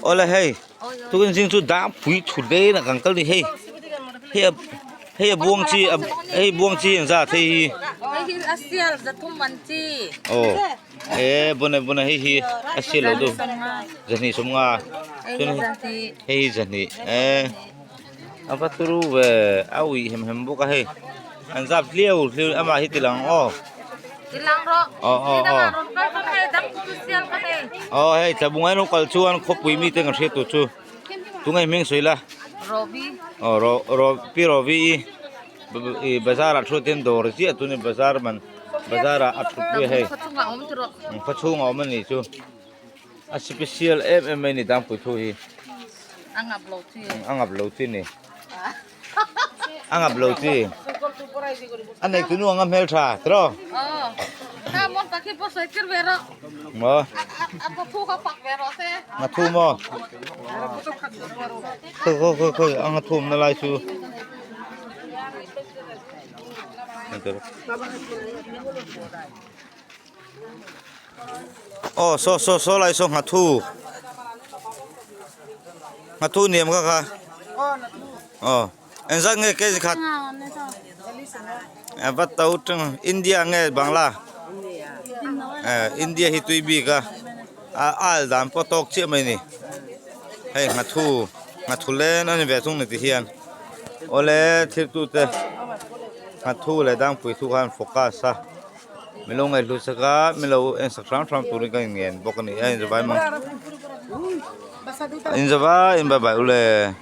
Awle hei tukin zing chu dang pui thut ve in a kan kal ni hei hei a hei a buang chi hei buang chi ang zat hei hi aw e bawna bawna hei hi a sial lo deuh zahnih sawmnga chuan hei hi zahnih e a va turu ve a uih hem hem bawk a hei an zap hliau hliau amah hi ti lang aw. Aw hei tlabunga lo kal chuan khawpui mite kan hriat tur chu tunge hming sawi la aw ro ro pi rovi i bazar ah thu ten dawr chiah tuni bazar man bazar ah a thut pui a hei khaw chhungah awm a nih chu a special em em mai a ni dangpui thu hi a ngap lo chi a ni. A ngap lo chi. A nei tunu anga hmel tha tiraw? Maw? Ngathu maw? Khawi khawi khawi khawi a ngathu awmna lai chu. Aw saw saw saw lai saw nghathu nghathu niam kha kha aw engzat nge kg khat a va to tang India nge Bangla eh India hi tui bik a a al dan pawh tawk chiah mai a ni hei nghathu nghathu len a ni ve thung ni ti hian awle thil tute nghathu leh dangpui thu khan focus a. Milo ngaihlu sak a milo en sak hram hram turin ka inngen bawk a ni a inzawvai mang inzawvai in bye bye ule.